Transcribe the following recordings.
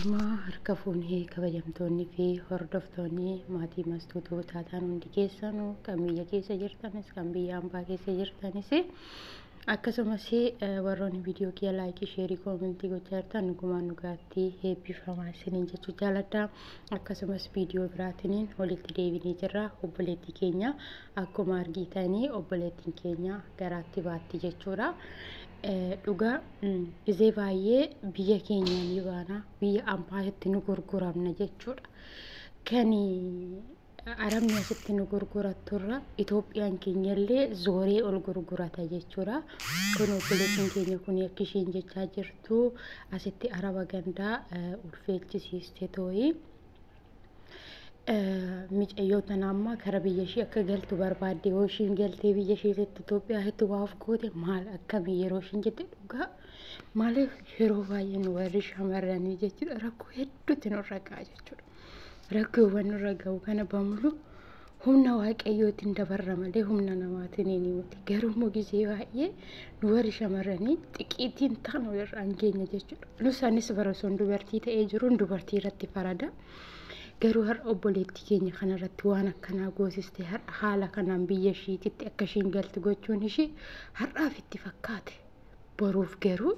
Ashamaa harka fuunee kabajamtoonni fi hordoftoonni maatii mastuutuu taataan hundi keessanuu kan biyya keessa jirtanis kan biyya hambaa keessa jirtanis akkasumas warroonni viidiyoo kiyya laayikii sheerii koomentii gochaa jirtan dhugumaan dhugaatti eebbifamaa isiniin jechuu jaaladha. Akkasumas viidiyoo biraatiniin walitti deebinee jirra. Obboleettii keenya akkuma argitanii obboleettiin keenya garaatti baatti jechuudha. Dhugaa gizee baay'ee biyya keenya ni baana, biyya ambaatti nu gurguramna jechuudha. Kan arabni asitti nu gurguratturra Itoophiyaan keenyallee zooree ol gurgurata jechuudha. Kun obboleettiin keenya kun akka isheen jechaa jirtu asitti araba gandaa ulfeechisiiste tooyi. Micayyoo tana amma kara biyya ishee akka galtu barbaadde, yoo ishiin galtee biyya isheetitti Itoophiyaatti waa of goote maal akkamii yeroo ishiin jette, dhugaa maaliif yeroo baay'ee nu warri shamarranii jechuudha rakkoo hedduutti nurra ga'a jechuudha. Rakkoowwan nurra ga'u kana bamulu humna waaqayyootiin dabarra malee humna namaatiin ni miti. Garuu immoo gizee baay'ee nu warri shamarranii xiqiitiin ta'an walirraan geenya jechuudha. Nus anis bara osoo dubartii ta'ee jiruun dubartii irratti farada. Garuu har'a obboleettii keenya kanarratti waan akkanaa goosiste, har'a haala kanaan biyya ishiititti akka ishiin galtu gochuun ishii har'aaf itti fakkaate. Boruuf garuu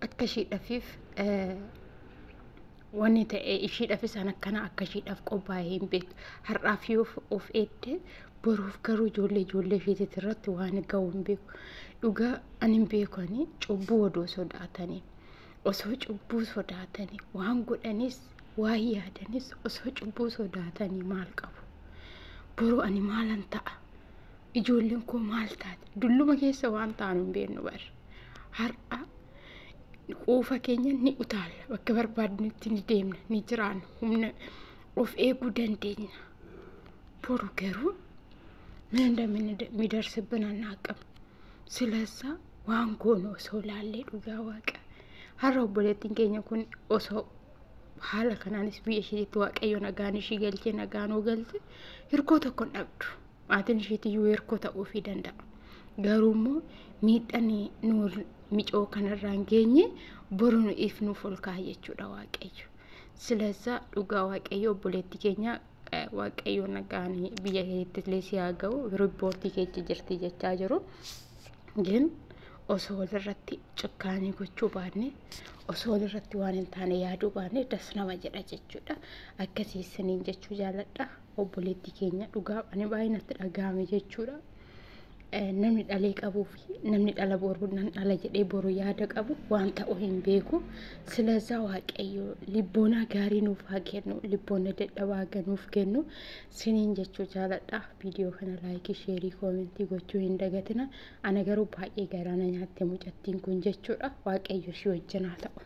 akka ishiidhafiif wanni ta'e ishiidhaaf isaan akkana akka ishiidhaaf qophaa'ee hin beektu. Har'aaf yoo of eegde boruuf garuu ijoollee ijoollee isheetii irratti waan ga'u hin beeku. Dhugaa ani hin beeku, ani cubbuu odoo sodaatanii, osoo cubbuu sodaatanii waan godhanis waan yaadanis osoo cubbuu sodaatanii maal qabu? Boruu ani maalan ta'a? Ijoolleen koo maal taate? Dulluma keessa waan taanu hin beeknu bara. Har'a quufa keenya ni utaalla. Bakka barbaadnutti ni deemna, ni jiraanna. Humna of eeguu dandeenya. Boru garuu ምን እንደሚደርስብን አናውቅም። ስለዛ waan goonu osoo laallee, dhugaa waaqa har'a obboleettiin keenya kun osoo haala kanaanis biyya isheetti waaqayyo nagaan ishii galchee nagaan galte hirkoo tokko hin dhabdu. Maatiin isheetiyyuu hirkoo ta'uufii danda'a. Garuu immoo miidhaan nu micoo kanarraan geenye boru nu if nuuf ol ka'a jechuudha waaqayyo. ስለዛ dhugaa waaqayyo obboleettii keenya waaqayyo nagaan biyya keetti illee si haa ga'u, riippoortii keessa jirti jechaa jiru. Gin osoo walirratti cukkaanii gochuu baanne, osoo walirratti waan hin taane yaaduu baanne das nama jedha jechuudha. Akkasii isiniin jechuu jaaladha. Obboleettii keenya dhugaa ani baay'ee natti dhagahame jechuudha. Namni dhalee qabuu fi namni dhala boru nan dhala jedhee boru yaada qabu waan ta'u hin beeku. ስለዛ waaqayyo libboona gaarii nuuf haa kennu, libboona dadhabaa nuuf kennu siniin jechuu jaaladha. Viidiyoo kana laayikii, sheerii, koomentii gochuu hin dagatina. Ana garuu baay'ee garaa na nyaatte mucattiin kun jechuudha. Waaqayyo ishii wajjin haa ta'u.